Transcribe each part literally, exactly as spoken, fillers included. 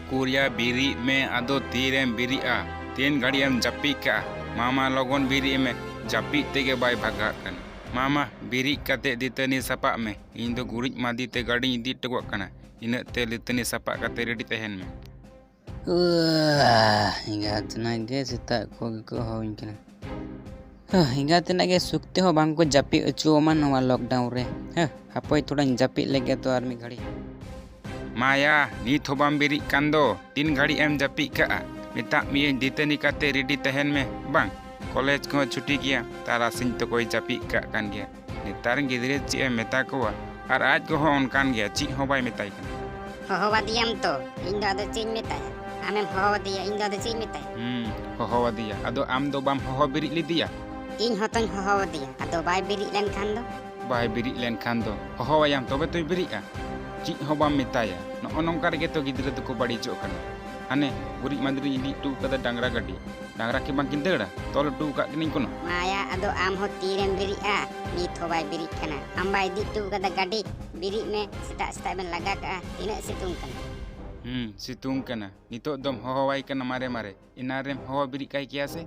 Korea, ᱵᱮᱨᱮᱫ ᱢᱮ, ᱟᱫᱚ ᱛᱤᱨᱮᱢ ᱵᱮᱨᱮᱫᱼᱟ? ᱛᱤᱱ ᱜᱷᱟᱹᱲᱤᱡ ᱮᱢ ᱡᱟᱹᱯᱤᱫ ᱠᱟᱜᱼᱟ? ᱢᱟᱢᱟ, ᱞᱚᱜᱚᱱ ᱵᱮᱨᱮᱫ ᱢᱮ, ᱡᱟᱹᱯᱤᱫ ᱛᱮᱜᱮ ᱵᱟᱭ ᱵᱷᱟᱜᱟᱜ ᱠᱟᱱᱟ᱾ ᱢᱟᱢᱟ, ᱵᱮᱨᱮᱫ ᱠᱟᱛᱮ ᱫᱟᱹᱛᱟᱹᱱᱤ ᱥᱟᱯᱟᱜ ᱢᱮ, ᱤᱧ ᱫᱚ ᱜᱩᱨᱤᱡ ᱢᱟᱸᱫᱮ ᱛᱮ ᱜᱟᱹᱰᱤᱧ ᱤᱫᱤ ᱦᱚᱴᱚ ᱠᱟᱜ ᱠᱟᱱᱟ, ᱤᱱᱟᱹᱜ ᱛᱮ ᱫᱟᱹᱛᱟᱹᱱᱤ ᱥᱟᱯᱟᱜ ᱠᱟᱛᱮ ᱨᱮᱰᱤ ᱛᱟᱦᱮᱱ ᱢᱮ᱾ ᱩᱣᱟᱦ, ᱮᱸᱜᱟᱛ ᱛᱮᱱᱟᱜ ᱜᱮ ᱥᱮᱛᱟᱜ ᱠᱚ ᱜᱮᱠᱚ ᱦᱚᱦᱚᱣᱟᱹᱧ ᱠᱟᱱᱟ᱾ ᱦᱟᱦ, ᱮᱸᱜᱟᱛ ᱛᱮᱱᱟᱜ ᱜᱮ ᱥᱩᱠ ᱛᱮᱦᱚᱸ ᱵᱟᱝ ᱠᱚ ᱡᱟᱹᱯᱤᱫ ᱦᱚᱪᱚᱣᱟᱢᱟ ᱱᱚᱣᱟ lockdown ᱨᱮ᱾ ᱦᱟᱦ, ᱦᱟᱯᱳᱭ ᱛᱷᱚᱲᱟᱧ ᱡᱟᱹᱯᱤᱫ ᱞᱮᱜᱮ ᱛᱚ ᱟᱨ ᱢᱤᱫ ᱜᱷᱟᱹᱲᱤ᱾ ᱢᱟᱭᱟ, ᱱᱤᱛ ᱦᱚᱸ ᱵᱟᱢ ᱵᱮᱨᱮᱫ ᱠᱟᱱ ᱫᱚ, ᱛᱤᱱ ᱜᱷᱟᱹᱲᱤᱡ ᱮᱢ ᱡᱟᱹᱯᱤᱫ ᱠᱟᱜᱼᱟ? ᱢᱮᱛᱟᱜ ᱢᱤᱭᱟᱹᱧ ᱫᱟᱹᱛᱟᱹᱱᱤ ᱠᱟᱛᱮ ᱨᱮᱰᱤ ᱛᱟᱦᱮᱱ ᱢᱮ, ᱵᱟᱝ? ᱠᱚᱞᱮᱡᱽ ᱠᱚᱦᱚᱸ ᱪᱷᱩᱴᱤ ᱜᱮᱭᱟ, ᱛᱟᱨᱟᱥᱤᱧ ᱛᱚᱠᱚᱭ ᱡᱟᱹᱯᱤᱫ ᱠᱟᱜ ᱠᱟᱱ ᱜᱮᱭᱟ᱾ ᱱᱮᱛᱟᱨ ᱨᱮᱱ ᱜᱤᱫᱽᱨᱟᱹ ᱪᱮᱫ ᱮᱢ ᱢᱮᱛᱟ ᱠᱚᱣᱟ? ᱟᱨ ᱟᱡ ᱜᱚ ᱦᱚᱸ ᱚᱱᱠᱟᱱ ᱜᱮᱭᱟ, ᱪᱮᱫ ᱦᱚᱸ ᱵᱟᱭ ᱢᱮᱛᱟᱭ ᱠᱟᱱᱟ᱾ ᱦᱚᱦᱚᱣᱟᱫᱮᱭᱟᱢ ᱛᱚ? ᱤᱧ ᱫᱚ ᱟᱫᱚ ᱪᱮᱫ ᱤᱧ ᱢᱮᱛᱟᱭᱟ? ᱟᱢᱮᱢ ᱦᱚᱦᱚᱣᱟᱫᱮᱭᱟ, ᱤᱧ ᱫᱚ ᱟᱫᱚ ᱪᱮᱫ ᱤᱧ ᱢᱮᱛᱟᱭᱟ? ᱦᱩᱸ, ᱦᱚᱦᱚᱣᱟᱫᱮᱭᱟ᱾ ᱟᱫᱚ ᱟᱢ ᱫᱚ ᱵᱟᱢ ᱦᱚᱦᱚ ᱵᱮᱨᱮᱫ ᱞᱮᱫᱮᱭᱟ? ᱤᱧ ᱦᱚᱸᱛᱚᱧ ᱦᱚᱦᱚᱣᱟᱫᱮᱭᱟ, ᱟᱫᱚ ᱵᱟᱭ ᱵᱮᱨᱮᱫ ᱞᱮᱱᱠᱷᱟᱱ ᱫᱚ? ᱵᱟᱭ ᱵᱮᱨᱮᱫ ᱞᱮᱱᱠᱷᱟᱱ ᱫᱚ ᱦᱚᱦᱚᱣᱟᱭᱟᱢ, ᱛᱚᱵᱮ ᱛᱚᱭ ᱵᱮᱨᱮᱫᱼᱟ᱾ ᱪᱮᱫ ᱦᱚᱸ ᱵᱟᱢ ᱢᱮᱛᱟᱭᱟ᱾ ᱱᱚᱜᱼᱚ ᱱᱚᱝᱠᱟ ᱨᱮᱜᱮ ᱛᱚ ᱜᱤᱫᱽᱨᱟᱹ ᱫᱚᱠᱚ ᱵᱟᱹᱲᱤᱡᱚᱜ ᱠᱟᱱᱟ᱾ ᱦᱟᱱᱮ ᱜᱩᱨᱤᱡ ᱢᱟᱸᱫᱮ ᱨᱤᱧ ᱤᱫᱤ ᱦᱚᱴᱚ ᱠᱟᱫᱟ ᱰᱟᱝᱨᱟ ᱜᱟᱹᱰᱤ, ᱰᱟᱝᱨᱟ ᱠᱤ ᱵᱟᱝ ᱠᱤᱱ ᱫᱟᱹᱲᱟ? ᱛᱚᱞ ᱦᱚᱴᱚ ᱟᱠᱟᱫ ᱠᱤᱱᱟᱹᱧ ᱠᱳᱱᱳ᱾ ᱢᱟᱭᱟ, ᱟᱫᱚ ᱟᱢ ᱦᱚᱸ ᱛᱤᱨᱮᱢ ᱵᱮᱨᱮᱫᱼᱟ? ᱱᱤᱛ ᱦᱚᱸ ᱵᱟᱭ ᱵᱮᱨᱮᱫ ᱠᱟᱱᱟ᱾ ᱟᱢ ᱵᱟᱭ ᱤᱫᱤ ᱦᱚᱴᱚ ᱠᱟᱫᱟ ᱜᱟᱹᱰᱤ? ᱵᱮᱨᱮᱫ ᱢᱮ, ᱥᱮᱛᱟᱜ ᱥᱮᱛᱟᱜ ᱵᱮᱱ ᱞᱟᱜᱟ ᱠᱟᱜᱼᱟ᱾ ᱛᱤᱱᱟᱹᱜ ᱥᱤᱛᱩᱝ ᱠᱟᱱᱟ? ᱦᱩᱸ, ᱥᱤᱛᱩᱝ ᱠᱟᱱᱟ᱾ ᱱᱤᱛᱚᱜ ᱫᱚᱢ ᱦᱚᱦᱚᱣᱟᱭ ᱠᱟᱱᱟ ᱢᱟᱨᱮ ᱢᱟᱨᱮ᱾ ᱮᱱᱟᱱ ᱨᱮᱢ ᱦᱚᱦᱚ ᱵᱮᱨᱮᱫ ᱠᱟᱭ ᱠᱮᱭᱟ ᱥᱮ?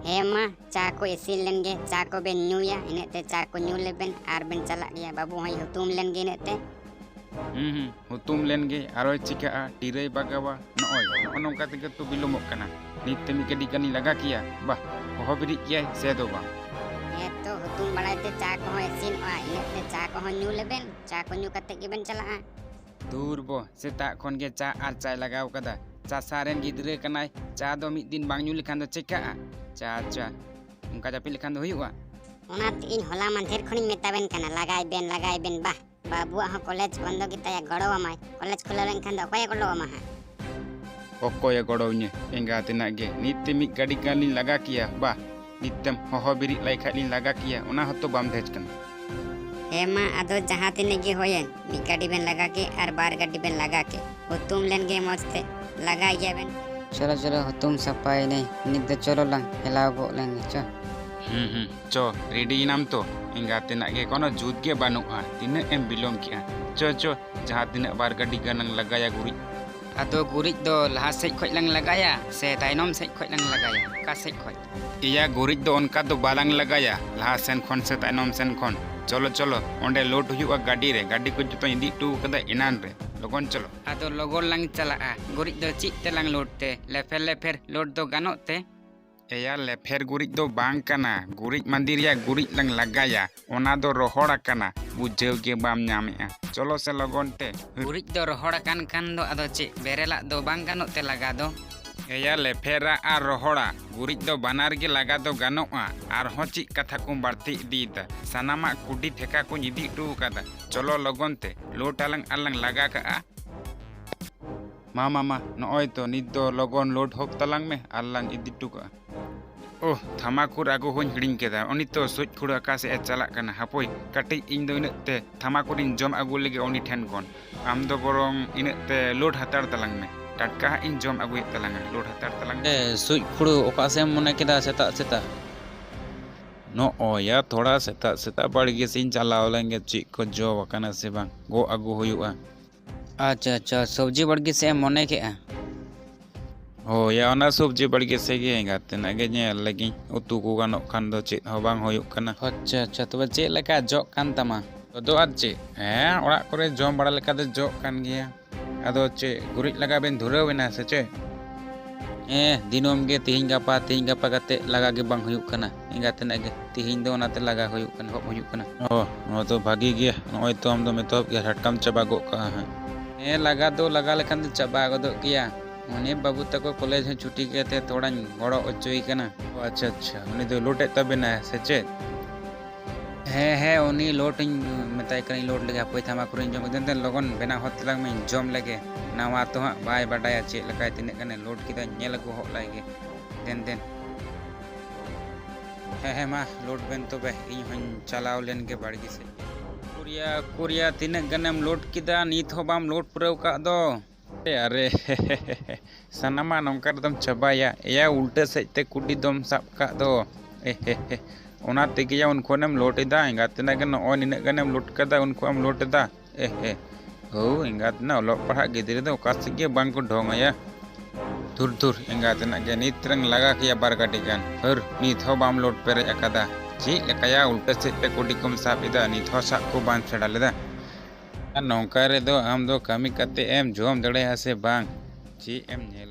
ᱦᱮᱸ ᱢᱟ, ᱪᱟ ᱠᱚ ᱤᱥᱤᱱ ᱞᱮᱱ ᱜᱮ, ᱪᱟ ᱠᱚᱵᱮᱱ ᱧᱩᱭᱟ, ᱤᱱᱟᱹᱜ ᱛᱮ ᱪᱟ ᱠᱚ ᱧᱩ ᱞᱮᱵᱮᱱ ᱟᱨ ᱵᱮᱱ ᱪᱟᱞᱟᱜ ᱜᱮᱭᱟ᱾ ᱵᱟᱹᱵᱩ ᱦᱚᱸᱭ ᱦᱩᱛᱩᱢ ᱞᱮᱱ ᱜᱮ ᱤᱱᱟᱹᱜ ᱛᱮ᱾ ᱦᱩᱸ, ᱦᱩᱸ, ᱦᱩᱛᱩᱢ ᱞᱮᱱ ᱜᱮ, ᱟᱨᱚᱭ ᱪᱤᱠᱟᱹᱜᱼᱟ, ᱴᱤᱨᱟᱹᱭ ᱵᱟᱜᱟᱣᱟ᱾ ᱱᱚᱜᱼᱚᱭ, ᱱᱚᱜᱼᱚ ᱱᱚᱝᱠᱟ ᱛᱮᱜᱮ ᱛᱚ ᱵᱤᱞᱚᱢᱚᱜ ᱠᱟᱱᱟ᱾ ᱱᱤᱛ ᱛᱮ ᱢᱤᱫ ᱜᱟᱹᱰᱤ ᱜᱟᱱᱤᱧ ᱞᱟᱜᱟ ᱠᱮᱭᱟ᱾ ᱵᱟᱦ, ᱦᱚᱦᱚ ᱵᱮᱨᱮᱫ ᱠᱮᱭᱟᱭ ᱥᱮ ᱫᱚ ᱵᱟᱝ᱾ ᱦᱮᱸ ᱛᱚ, ᱦᱩᱛᱩᱢ ᱵᱟᱲᱟᱭ ᱛᱮ ᱪᱟ ᱠᱚᱦᱚᱸ ᱤᱥᱤᱱᱚᱜᱼᱟ, ᱤᱱᱟᱹᱜ ᱛᱮ ᱪᱟ ᱠᱚᱦᱚᱸ ᱧᱩ ᱞᱮᱵᱮᱱ, ᱪᱟ ᱠᱚ ᱧᱩ ᱠᱟᱛᱮ ᱜᱮᱵᱮᱱ ᱪᱟᱞᱟᱜᱼᱟ᱾ ᱫᱩᱨ ᱵᱚ, ᱥᱮᱛᱟᱜ ᱠᱷᱚᱱ ᱜᱮ ᱪᱟ ᱟᱨ ᱪᱟᱭ ᱞᱟᱜᱟᱣ ᱠᱟᱫᱟ᱾ ᱪᱟᱥᱟ ᱨᱮᱱ ᱜᱤᱫᱽᱨᱟᱹ ᱠᱟᱱᱟᱭ, ᱪᱟ ᱫᱚ ᱢᱤᱫ ᱫᱤᱱ ᱵᱟᱝ ᱧᱩ ᱞᱮᱠᱷᱟᱱ ᱫᱚ ᱪᱮᱠᱟᱜᱼᱟ? ᱪᱟ, ᱪᱟ, ᱚᱱᱠᱟ ᱡᱟᱹᱯᱤᱫ ᱞᱮᱠᱷᱟᱱ ᱫᱚ ᱦᱩᱭᱩᱜᱼᱟ? ᱚᱱᱟᱛᱮ ᱤᱧ ᱦᱚᱞᱟ ᱢᱟᱫᱷᱮᱨ ᱠᱷᱚᱱᱤᱧ ᱢᱮᱛᱟᱵᱮᱱ ᱠᱟᱱᱟ, ᱞᱟᱜᱟᱭ ᱵᱮᱱ, ᱞᱟᱜᱟᱭ ᱵᱮᱱ᱾ ᱵᱟᱦ, ᱵᱟᱹᱵᱩᱣᱟᱜ ᱦᱚᱸ ᱠᱚᱞᱮᱡᱽ ᱵᱚᱱᱫᱚ ᱜᱮᱛᱟᱭᱟ, ᱜᱚᱲᱚ ᱟᱢᱟᱭ᱾ ᱠᱚᱞᱮᱡᱽ ᱠᱷᱩᱞᱟᱹᱣ ᱞᱮᱱᱠᱷᱟᱱ ᱫᱚ ᱚᱠᱚᱭᱮ ᱜᱚᱲᱚ ᱟᱢᱟ ᱦᱟᱸᱜ? ᱚᱠᱚᱭᱮ ᱜᱚᱲᱚᱣᱟᱹᱧᱟ? ᱮᱸᱜᱟᱛ ᱛᱮᱱᱟᱜ ᱜᱮ᱾ ᱱᱤᱛ ᱛᱮ ᱢᱤᱫ ᱜᱟᱹᱰᱤ ᱜᱟᱱ ᱞᱤᱧ ᱞᱟᱜᱟ ᱠᱮᱭᱟ᱾ ᱵᱟᱦ, ᱱᱤᱛ ᱛᱮᱢ ᱦᱚᱦᱚ ᱵᱮᱨᱮᱫ ᱞᱟᱭ ᱠᱷᱟᱡ ᱞᱤᱧ ᱞᱟᱜᱟ ᱠᱮᱭᱟ, ᱚᱱᱟ ᱦᱚᱸᱛᱚ ᱵᱟᱢ ᱫᱷᱮᱡ ᱠᱟᱱᱟ᱾ ᱦᱮᱸ ᱢᱟ, ᱟᱫᱚ ᱡᱟᱦᱟᱸ ᱛᱤᱱᱟᱹᱜ ᱜᱮ ᱦᱩᱭᱮᱱ, ᱢᱤᱫ ᱜᱟᱹᱰᱤ ᱵᱮᱱ ᱞᱟᱜᱟ ᱠᱮᱫ ᱟᱨ ᱵᱟᱨ ᱜᱟᱹᱰᱤ ᱵᱮᱱ ᱞᱟᱜᱟ ᱠᱮᱫ, ᱦᱩᱛᱩᱢ ᱞᱮᱱ ᱜᱮ ᱢᱚᱡᱽ ᱛᱮ, ᱞᱟᱜᱟᱭ ᱜᱮᱭᱟ ᱵᱮᱱ᱾ ᱪᱚᱞᱚ, ᱪᱚᱞᱚ, ᱦᱩᱛᱩᱢ ᱥᱟᱯᱷᱟᱭᱮᱱᱟᱹᱧ, ᱱᱤᱛ ᱫᱚ ᱪᱚᱞᱚ ᱞᱟᱝ ᱦᱮᱞᱟᱣ ᱜᱚᱜ ᱞᱮᱱ ᱜᱮ, ᱪᱚ᱾ ᱦᱩᱸ, ᱦᱩᱸ, ᱪᱚ, ᱨᱮᱰᱤᱭᱮᱱᱟᱢ ᱛᱚ? ᱮᱸᱜᱟ ᱛᱮᱱᱟᱜ ᱜᱮ ᱠᱳᱱᱳ ᱡᱩᱛ ᱜᱮ ᱵᱟᱹᱱᱩᱜᱼᱟ᱾ ᱛᱤᱱᱟᱹᱜ ᱮᱢ ᱵᱤᱞᱚᱢ ᱠᱮᱜᱼᱟ? ᱪᱚ, ᱪᱚ, ᱡᱟᱦᱟᱸ ᱛᱤᱱᱟᱹᱜ ᱵᱟᱨ ᱜᱟᱹᱰᱤ ᱜᱟᱱ ᱞᱟᱝ ᱞᱟᱜᱟᱭᱟ ᱜᱩᱨᱤᱡ᱾ ᱟᱫᱚ ᱜᱩᱨᱤᱡ ᱫᱚ ᱞᱟᱦᱟ ᱥᱮᱫ ᱠᱷᱚᱡ ᱞᱟᱝ ᱞᱟᱜᱟᱭᱟ ᱥᱮ ᱛᱟᱭᱱᱚᱢ ᱥᱮᱫ ᱠᱷᱚᱡ ᱞᱟᱝ ᱞᱟᱜᱟᱭᱟ? ᱚᱠᱟ ᱥᱮᱫ ᱠᱷᱚᱡ? ᱮᱭᱟ, ᱜᱩᱨᱤᱡ ᱫᱚ ᱚᱱᱠᱟ ᱫᱚ ᱵᱟᱞᱟᱝ ᱞᱟᱜᱟᱭᱟ, ᱞᱟᱦᱟ ᱥᱮᱱ ᱠᱷᱚᱱ ᱥᱮ ᱛᱟᱭᱱᱚᱢ ᱥᱮᱱ ᱠᱷᱚᱱ᱾ ᱪᱚᱞᱚ, ᱪᱚᱞᱚ, ᱚᱸᱰᱮ ᱞᱳᱰ ᱦᱩᱭᱩᱜᱼᱟ ᱜᱟᱹᱰᱤ ᱨᱮ᱾ ᱜᱟᱹᱰᱤ ᱠᱚ ᱡᱚᱛᱚᱧ ᱤᱫᱤ ᱦᱚᱴᱚ ᱠᱟᱫᱟ ᱮᱱᱟᱱ ᱨᱮ᱾ ᱞᱚᱜᱚᱱ ᱪᱚᱞᱚ᱾ ᱟᱫᱚ ᱞᱚᱜᱚᱱ ᱞᱟᱝ ᱪᱟᱞᱟᱜᱼᱟ᱾ ᱜᱩᱨᱤᱡ ᱫᱚ ᱪᱮᱫ ᱛᱮᱞᱟᱝ ᱞᱳᱰ ᱛᱮ? ᱞᱮᱯᱷᱮᱨ ᱞᱮᱯᱷᱮᱨ ᱞᱳᱰ ᱫᱚ ᱜᱟᱱᱚᱜ ᱛᱮ? ᱮᱭᱟ, ᱞᱮᱯᱷᱮᱨ ᱜᱩᱨᱤᱡ ᱫᱚ ᱵᱟᱝ ᱠᱟᱱᱟ, ᱜᱩᱨᱤᱡ ᱢᱟᱸᱫᱤ ᱨᱮᱭᱟᱜ ᱜᱩᱨᱤᱡ ᱞᱟᱝ ᱞᱟᱜᱟᱭᱟ, ᱚᱱᱟ ᱫᱚ ᱨᱚᱦᱚᱲ ᱟᱠᱟᱱᱟ, ᱵᱩᱡᱷᱟᱹᱣ ᱜᱮ ᱵᱟᱢ ᱧᱟᱢᱮᱜᱼᱟ᱾ ᱪᱚᱞᱚ ᱥᱮ ᱞᱚᱜᱚᱱ ᱛᱮ᱾ ᱜᱩᱨᱤᱡ ᱫᱚ ᱨᱚᱦᱚᱲ ᱟᱠᱟᱱ ᱠᱷᱟᱱ ᱫᱚ ᱟᱫᱚ ᱪᱮᱫ ᱵᱮᱨᱮᱞᱟᱜ ᱫᱚ ᱵᱟᱝ ᱜᱟᱱᱚᱜ ᱛᱮ ᱞᱟᱜᱟ ᱫᱚ? ᱮᱭᱟ, ᱞᱮᱯᱷᱮᱨᱟᱜ ᱟᱨ ᱨᱚᱦᱚᱲᱟᱜ ᱜᱩᱨᱤᱡ ᱫᱚ ᱵᱟᱱᱟᱨ ᱜᱮ ᱞᱟᱜᱟ ᱫᱚ ᱜᱟᱱᱚᱜᱼᱟ᱾ ᱟᱨᱦᱚᱸ ᱪᱮᱫ ᱠᱟᱛᱷᱟ ᱠᱚᱢ ᱵᱟᱹᱲᱛᱤ ᱤᱫᱤᱭᱮᱫᱟ? ᱥᱟᱱᱟᱢᱟᱜ ᱠᱩᱰᱤ ᱴᱷᱮᱠᱟ ᱠᱚᱧ ᱤᱫᱤ ᱦᱚᱴᱚ ᱟᱠᱟᱫᱟ᱾ ᱪᱚᱞᱚ ᱞᱚᱜᱚᱱ ᱛᱮ ᱞᱳᱰ ᱟᱞᱟᱝ ᱟᱨ ᱞᱟᱝ ᱞᱟᱜᱟ ᱠᱟᱜᱼᱟ᱾ ᱢᱟ, ᱢᱟ, ᱢᱟ, ᱱᱚᱜᱼᱚᱭ ᱛᱚ, ᱱᱤᱛ ᱫᱚ ᱞᱚᱜᱚᱱ ᱞᱳᱰ ᱦᱚᱫ ᱛᱟᱞᱟᱝ ᱢᱮ ᱟᱨ ᱞᱟᱝ ᱤᱫᱤ ᱦᱚᱴᱚ ᱠᱟᱜᱼᱟ᱾ ᱳᱦ, ᱛᱷᱟᱢᱟᱠᱩᱨ ᱟᱹᱜᱩ ᱦᱚᱧ ᱦᱤᱲᱤᱧ ᱠᱮᱫᱟ᱾ ᱩᱱᱤ ᱛᱚ ᱥᱩᱡ ᱠᱷᱩᱲᱟᱹ ᱚᱠᱟ ᱥᱮᱫ ᱮ ᱪᱟᱞᱟᱜ ᱠᱟᱱᱟ? ᱦᱟᱯᱳᱭ ᱠᱟᱹᱴᱤᱡ, ᱤᱧ ᱫᱚ ᱤᱱᱟᱹᱜ ᱛᱮ ᱛᱷᱟᱢᱟᱠᱩᱨᱤᱧ ᱡᱚᱢ ᱟᱹᱜᱩ ᱞᱮᱜᱮ ᱩᱱᱤ ᱴᱷᱮᱱ ᱠᱷᱚᱱ᱾ ᱟᱢ ᱫᱚ ᱵᱚᱨᱚᱝ ᱤᱱᱟᱹᱜ ᱛᱮ ᱞᱳᱰ ᱦᱟᱛᱟᱲ ᱛᱟᱞᱟᱝ ᱢᱮ, ᱴᱟᱴᱠᱟ ᱦᱟᱸᱜ ᱤᱧ ᱡᱚᱢ ᱟᱹᱜᱩᱭᱮᱫ ᱛᱟᱞᱟᱝᱟ᱾ ᱞᱳᱰ ᱦᱟᱛᱟᱲ ᱛᱟᱞᱟᱝ ᱢᱮ᱾ ᱮ, ᱥᱩᱡ ᱠᱷᱩᱲᱟᱹ, ᱚᱠᱟ ᱥᱮᱫ ᱮᱢ ᱢᱚᱱᱮ ᱠᱮᱫᱟ ᱥᱮᱛᱟᱜ ᱥᱮᱛᱟᱜ? ᱱᱚᱜᱼᱚᱭ ᱭᱟ, ᱛᱷᱚᱲᱟ ᱥᱮᱛᱟᱜ ᱥᱮᱛᱟᱜ ᱵᱟᱲᱜᱮ ᱥᱮᱫ ᱤᱧ ᱪᱟᱞᱟᱣ ᱞᱮᱱ ᱜᱮ, ᱪᱮᱫ ᱠᱚ ᱡᱚ ᱟᱠᱟᱱᱟ ᱥᱮ ᱵᱟᱝ, ᱜᱚᱜ ᱟᱹᱜᱩ ᱦᱩᱭᱩᱜᱼᱟ᱾ ᱟᱪᱪᱷᱟ, ᱟᱪᱪᱷᱟ, ᱥᱚᱵᱽᱡᱤ ᱵᱟᱲᱜᱮ ᱥᱮᱫ ᱮᱢ ᱢᱚᱱᱮ ᱠᱮᱜᱼᱟ? ᱦᱳᱭ ᱭᱟ, ᱚᱱᱟ ᱥᱚᱵᱽᱡᱤ ᱵᱟᱲᱜᱮ ᱥᱮᱫ ᱜᱮ ᱮᱸᱜᱟᱛ ᱛᱮᱱᱟᱜ ᱜᱮ ᱧᱮᱞ ᱞᱮᱜᱤᱧ, ᱩᱛᱩ ᱠᱚ ᱜᱟᱱᱚᱜ ᱠᱷᱟᱱ ᱫᱚ᱾ ᱪᱮᱫ ᱦᱚᱸ ᱵᱟᱝ ᱦᱩᱭᱩᱜ ᱠᱟᱱᱟ᱾ ᱟᱪᱪᱷᱟ, ᱟᱪᱪᱷᱟ, ᱛᱚᱵᱮ ᱪᱮᱫ ᱞᱮᱠᱟ ᱡᱚᱜ ᱠᱟᱱ ᱛᱟᱢᱟ? ᱟᱫᱚ ᱟᱨ ᱪᱮᱫ, ᱦᱮᱸ, ᱚᱲᱟᱜ ᱠᱚᱨᱮ ᱡᱚᱢ ᱵᱟᱲᱟ ᱞᱮᱠᱟ ᱫᱚ ᱡᱚᱜ ᱠᱟᱱ ᱜᱮᱭᱟ᱾ ᱟᱫᱚ ᱪᱮᱫ, ᱜᱩᱨᱤᱡ ᱞᱟᱜᱟᱣ ᱵᱮᱱ ᱫᱷᱩᱨᱟᱹᱣ ᱮᱱᱟ ᱥᱮ ᱪᱮᱫ? ᱦᱮᱸ, ᱫᱤᱱᱟᱹᱢ ᱜᱮ ᱛᱤᱦᱤᱧ ᱜᱟᱯᱟ, ᱛᱤᱦᱤᱧ ᱜᱟᱯᱟ ᱠᱟᱛᱮ ᱞᱟᱜᱟ ᱜᱮ ᱵᱟᱝ ᱦᱩᱭᱩᱜ ᱠᱟᱱᱟ᱾ ᱮᱸᱜᱟᱛ ᱛᱮᱱᱟᱜ ᱜᱮ ᱛᱤᱦᱤᱧ ᱫᱚ ᱚᱱᱟᱛᱮ ᱞᱟᱜᱟ ᱦᱩᱭᱩᱜ ᱠᱟᱱᱟ, ᱮᱦᱚᱵ ᱦᱩᱭᱩᱜ ᱠᱟᱱᱟ᱾ ᱚ, ᱱᱚᱣᱟ ᱫᱚ ᱵᱷᱟᱜᱤ ᱜᱮ᱾ ᱱᱚᱜᱼᱚᱭ ᱛᱚ ᱟᱢ ᱫᱚᱢ ᱮᱛᱚᱦᱚᱵ ᱜᱮᱭᱟ, ᱴᱟᱴᱠᱟᱢ ᱪᱟᱵᱟ ᱜᱚᱫ ᱠᱟᱜᱼᱟ ᱦᱟᱸᱜ᱾ ᱦᱮᱸ, ᱞᱟᱜᱟ ᱫᱚ ᱞᱟᱜᱟ ᱞᱮᱠᱷᱟᱱ ᱫᱚ ᱪᱟᱵᱟ ᱜᱚᱫᱚᱜ ᱜᱮᱭᱟ᱾ ᱩᱱᱤ ᱵᱟᱹᱵᱩ ᱛᱟᱠᱚ ᱠᱚᱞᱮᱡᱽ ᱦᱚᱸ ᱪᱷᱩᱴᱤ ᱠᱟᱛᱮ ᱛᱷᱚᱲᱟᱧ ᱜᱚᱲᱚ ᱦᱚᱪᱚᱭᱮ ᱠᱟᱱᱟ᱾ ᱚ, ᱟᱪᱪᱷᱟ, ᱟᱪᱪᱷᱟ, ᱩᱱᱤ ᱫᱚ ᱞᱳᱰ ᱮᱫ ᱛᱟᱵᱮᱱᱟᱭ ᱥᱮ ᱪᱮᱫ? ᱦᱮᱸ, ᱦᱮᱸ, ᱩᱱᱤ ᱞᱳᱰ ᱤᱧ ᱢᱮᱛᱟᱭ ᱠᱟᱹᱱᱟᱹᱧ, ᱞᱳᱰ ᱞᱮᱜᱮ, ᱦᱟᱯᱳᱭ ᱛᱷᱟᱢᱟᱠᱩᱨᱤᱧ ᱡᱚᱢ ᱠᱮᱫᱟ᱾ ᱫᱮᱱ ᱞᱚᱜᱚᱱ ᱵᱮᱱᱟᱣ ᱦᱚᱫ ᱛᱟᱞᱟᱝ ᱢᱮ, ᱡᱚᱢ ᱞᱮᱜᱮ᱾ ᱱᱟᱣᱟ ᱛᱚ ᱦᱟᱸᱜ ᱵᱟᱭ ᱵᱟᱰᱟᱭᱟ ᱪᱮᱫ ᱞᱮᱠᱟᱭ, ᱛᱤᱱᱟᱹᱜ ᱜᱟᱱᱮ ᱞᱳᱰ ᱠᱮᱫᱟ, ᱧᱮᱞ ᱟᱹᱜᱩ ᱦᱚᱫ ᱞᱟᱭ ᱜᱮ᱾ ᱫᱮᱱ, ᱫᱮᱱ᱾ ᱦᱮᱸ, ᱦᱮᱸ, ᱢᱟ ᱞᱳᱰ ᱵᱮᱱ ᱛᱚᱵᱮ, ᱤᱧ ᱦᱚᱸᱧ ᱪᱟᱞᱟᱣ ᱞᱮᱱ ᱜᱮ ᱵᱟᱲᱜᱮ ᱥᱮᱫ᱾ ᱠᱩᱨᱤᱭᱟ, ᱠᱩᱨᱤᱭᱟ, ᱛᱤᱱᱟᱹᱜ ᱜᱟᱱᱮᱢ ᱞᱳᱰ ᱠᱮᱫᱟ? ᱱᱤᱛ ᱦᱚᱸ ᱵᱟᱢ ᱞᱳᱰ ᱯᱩᱨᱟᱹᱣ ᱠᱟᱜ ᱫᱚ? ᱟᱨᱮ, ᱥᱟᱱᱟᱢᱟᱜ ᱱᱚᱝᱠᱟ ᱨᱮᱫᱚᱢ ᱪᱟᱵᱟᱭᱟ? ᱮᱭᱟ, ᱩᱞᱴᱟᱹ ᱥᱮᱫ ᱛᱮ ᱠᱩᱰᱤ ᱫᱚᱢ ᱥᱟᱵ ᱠᱟᱜ ᱫᱚ᱾ ᱚᱱᱟ ᱛᱮᱜᱮᱭᱟ ᱩᱱ ᱠᱷᱚᱱᱮᱢ ᱞᱳᱰ ᱮᱫᱟ᱾ ᱮᱸᱜᱟᱛ ᱛᱮᱱᱟᱜ ᱜᱮ ᱱᱚᱜᱼᱚᱭ ᱱᱤᱱᱟᱹᱜ ᱜᱟᱱᱮᱢ ᱞᱳᱰ ᱠᱟᱫᱟ, ᱩᱱ ᱠᱷᱚᱱᱮᱢ ᱞᱳᱰ ᱮᱫᱟ᱾ ᱮᱦ ᱮᱦ᱾ ᱦᱳ, ᱮᱸᱜᱟᱛ ᱛᱮᱱᱟᱜ ᱚᱞᱚᱜ ᱯᱟᱲᱦᱟᱜ ᱜᱤᱫᱽᱨᱟᱹ ᱫᱚ ᱚᱠᱟ ᱥᱮᱫ ᱜᱮ ᱵᱟᱝ ᱠᱚ ᱰᱷᱚᱝ ᱟᱭᱟ᱾ ᱫᱷᱩᱨ ᱫᱷᱩᱨ, ᱮᱸᱜᱟᱛ ᱛᱮᱱᱟᱜ ᱜᱮ ᱱᱤᱛ ᱨᱮᱝ ᱞᱟᱜᱟ ᱠᱮᱭᱟ ᱵᱟᱨ ᱜᱟᱹᱰᱤ ᱜᱟᱱ᱾ ᱦᱟᱹᱨ, ᱱᱤᱛ ᱦᱚᱸ ᱵᱟᱢ ᱞᱳᱰ ᱯᱮᱨᱮᱡ ᱟᱠᱟᱫᱟ᱾ ᱪᱮᱫ ᱞᱮᱠᱟᱭᱟ, ᱩᱞᱴᱟᱹ ᱥᱮᱫ ᱛᱮ ᱠᱩᱰᱤ ᱠᱚᱢ ᱥᱟᱵ ᱮᱫᱟ, ᱱᱤᱛ ᱦᱚᱸ ᱥᱟᱵ ᱠᱚ ᱵᱟᱢ ᱥᱮᱬᱟ ᱞᱮᱫᱟ᱾ ᱟᱨ ᱱᱚᱝᱠᱟ ᱨᱮᱫᱚ ᱟᱢ ᱫᱚ ᱠᱟᱹᱢᱤ ᱠᱟᱛᱮ ᱮᱢ ᱡᱚᱢ ᱫᱟᱲᱮᱭᱟᱜᱼᱟ ᱥᱮ ᱵᱟᱝ? ᱪᱮᱫ ᱮᱢ ᱧᱮᱞ